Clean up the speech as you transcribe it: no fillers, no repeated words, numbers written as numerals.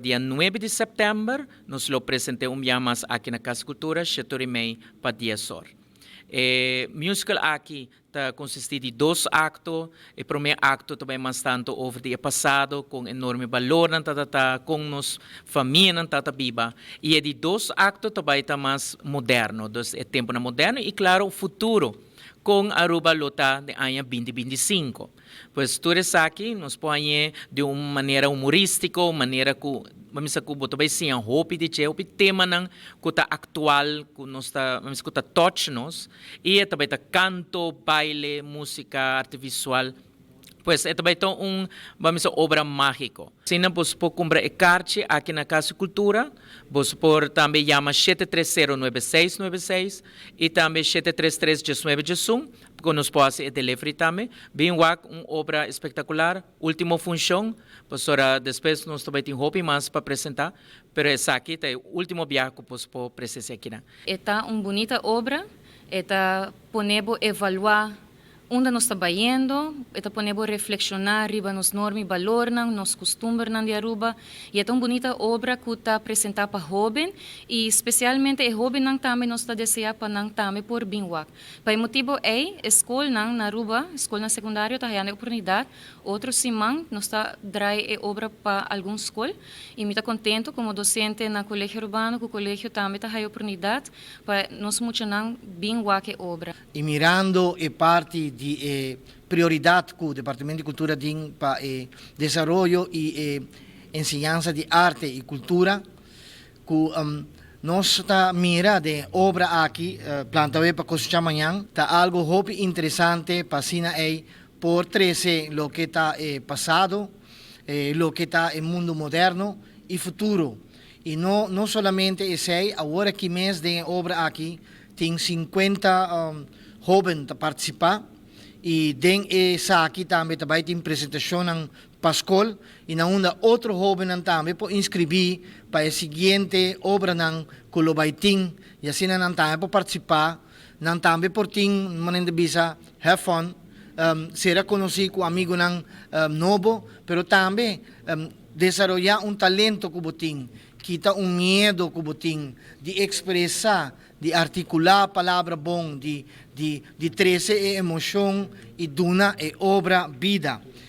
Dia 9 di september, nos lo presenta un biaha mas aki na Cas Cultura, 7:30 pa 10 or. E musical aki ta consisti di dos acto. E prome acto tambe mas tanto over di pasado, cu enorme balor nan ta, cu nos famia nan ta biba. Y e di dos acto tambe ta mas moderno, dus e tempo na moderno y, claro, futuro, cu Aruba lo ta den aña 2025. Pues tur esaki nos por di un manera humoristico, manera cu ban bisa cu bo ta bay siña hopi di dje, hopi temanan cu ta actual, cu nos ta, ban bisa cu ta touch nos, y tambe ta canto, baile, musica, arte visual. Pues e tambe ta un, ban bisa, obra magico. Asina bo por cumpra e kaarchi aki na Cas Cultura, bo por tambe yama 730-9696 y tambe 733-1911, cu nos por haci delivery tambe. Bin wak un obra espectacular, ultimo funcion, pues ora despues nos tambe tin hopi mas pa presenta, pero esaki ta e ultimo biaha cu por presencia aki. E ta un bunita obra, e ta pone bo evalua unda nos ta bayendo, e ta pone bo reflexiona riba nos norma y balor, nos custumber di Aruba, y e ta un bunita obra cu ta presenta pa hoben, y especialmente e hobennan tambe nos ta desea pa nan tambe por bin wak. Pa e motibo ey, scol na Aruba, scol na secundario, ta hayando oportunidad, otro siman nos ta draai e obra pa algun scol, y mi ta contento como docente na Colegio Arubano, cu e colegio tambe ta haya oportunidad pa nos muchanan bin wak e obra. Y mirando e parti di prioridad cu Departamento di Cultura tin pa desaroyo y enseñansa di arte y cultura, cu nos ta mira e obra aki, Planta Pa Cosecha Mañan, ta algo hopi interesante pa asina ey por trece loke ta pasado, loke ta e mundo moderno y futuro. Y no solamente esey, awor aki mes den e obra aki tin 50 hoben ta participa y den esaki tambe tambe tin presentacion pa scol y na unda otro hoben tambe por inscribi pa e siguiente obranan cu lo bay tin y asina nan tambe por participa, nan tambe por tin manera di bisa have fun, ser conoci cu amigonan nobo, pero tambe desaroya un talento cu bo tin, kita un miedo cu bo tin di expresa, di articula palabra bon, di trece emocion y duna e obra bida.